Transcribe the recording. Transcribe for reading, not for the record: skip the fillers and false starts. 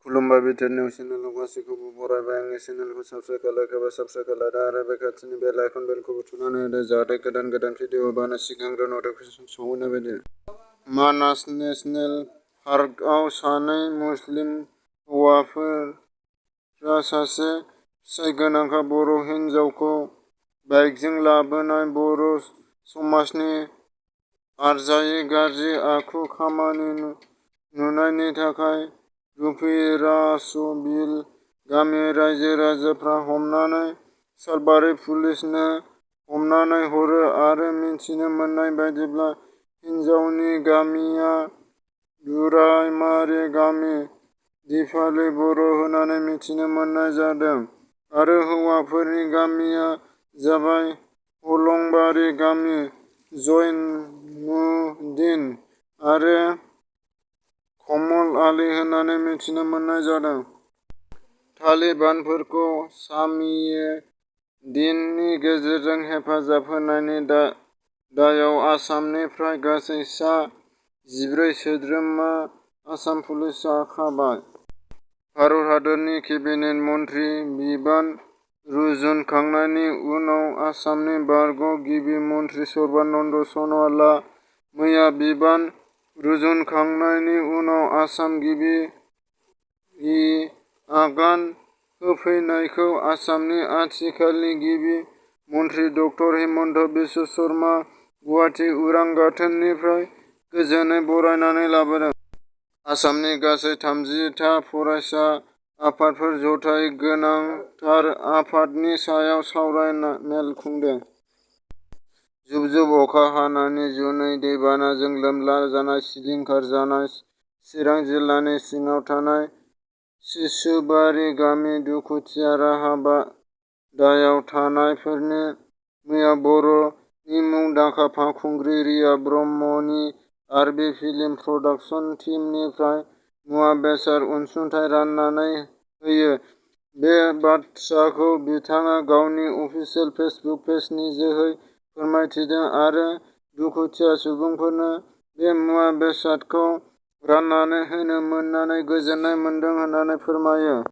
खुलुमबाय BTR news चेनेलाव गासैखौबो बरायबाय। आंनि चेनेलखौ साबस्क्राइब खालामाखैबा साबस्क्राइब खालामदो आरो बे खाथिनि बेल आइकन बेलखौबो थुनानै होदो जाहाथे गोदान भिडिअ होबानो सिगांग्रो नटिफिकेसन सौहैनाय बायदि। मानास नेशनेल पार्कआव सानै मुस्लिम हौवाफोरा सासे फिसाय गोनांखा बर' हिन्जावखौ बाइकजों लाबोनाय बर' समाजनि आरजायै गाज्रि आखु खामानि नुनायनि थाखाय रुफिरासबिल गामि रायजो राजाफ्रा हमनानै सालबारि पुलिसनो हमनानै हरो आरो मिथिनो मोननाय बायदिब्ला हिन्जावनि गामिया दुरायमारि गामि दिपाली बर' होननानै मिथिनो मोननाय जादों आरो हौवाफोरनि गामिया जाबाय अलंबारि गामि जयनुद्दिन आरो कमल आली होननानै मिथिनो मोननाय जादों। तालिबानफोरखौ सामिये दिननि गेजेरजों हेफाजाब होनायनि दायाव आसामनिफ्राय गासै सा 14 सोद्रोमा आसाम पुलिसआ खाबाय। भारत हादरनि केबिनेट मन्थ्रि बिबान रुजुनखांनायनि उनाव आसामनि बारग' गिबि मन्थ्रि सर्बानन्द सन'वालआ मैया बिबान रुजुनखांनायनि उनाव आसाम गिबि आगान होफैनायखौ आसामनि आथिखालनि गिबि मन्थ्रि डक्टर हिमन्त बिश्व शर्मा गुवाहाटी उरां गाथोननिफ्राय गोजोनै बरायनानै लाबोदों। आसामनि गासै 30 था फरायसा आफादफोर जथाय गोनांथार आफादनि सायाव सावराय मेल खुंदों। जुब जुब अखा हानायनि जुनै दैबानाजों लोमला जानाय सिलिंखार जानाय चिरां जिल्लानि सिङाव थानाय सिसुबारि गामि दुखुथिया राहा बादायाव थानायफोरनो मैया बर'नि मुंदांखा फावखुंग्रि रिया ब्रह्मनि आरबि फिल्म प्रडाक्सन टीमनिफ्राय मुवा बेसाद अनसुंथाइ राननानै होयो। बे बाथ्राखौ बिथाङा गावनि अफिसियेल फेसबुक पेजनि जोहै फोरमायथिदों आरो दुखुथिया सुबुंफोरनो बे मुवा बेसादखौ राननानै होनो मोननानै गोजोननाय मोन्दों होननानै फोरमायो।